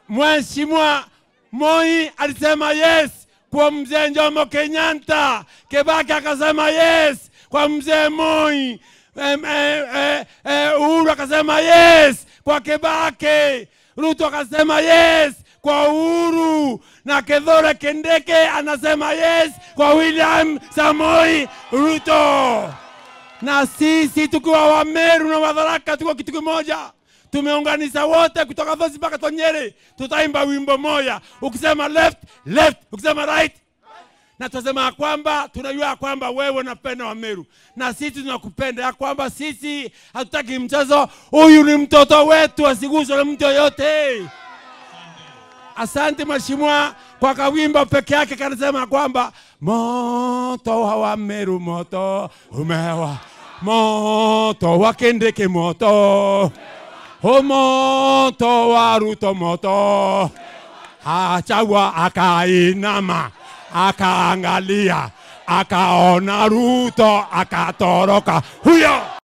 Mheshimiwa Moi alisema yes kwa mzee Jomo Kenyatta. Kibaki akasema yes kwa mzee Moi. Uhuru akasema yes kwa Kibaki. Ruto akasema yes kwa Uhuru. Na Kithure Kindiki anasema yes kwa William Samoei Ruto. Na sisi tukiwa wa Meru na Watharaka tuko kitu kimoja. Tumeunganisha wote kutoka Thosi mpaka Tonyere. Tutaimba wimbo moja. Ukisema left, left. Ukisema right. Na tunasema kwamba tunajua kwamba wewe unapenda wa Meru. Na sisi tunakupenda ya kwamba sisi hatutaki mchezo. Huyu ni mtoto wetu, asiguswe na mtu yoyote. Asante mheshimiwa kwa kawimbo peke yake kanasema kwamba moto wa Meru moto umewa, moto wa Kindiki moto, moto wa Ruto moto. Achagua akainama, akaangalia, akaona Ruto, akatoroka huyo.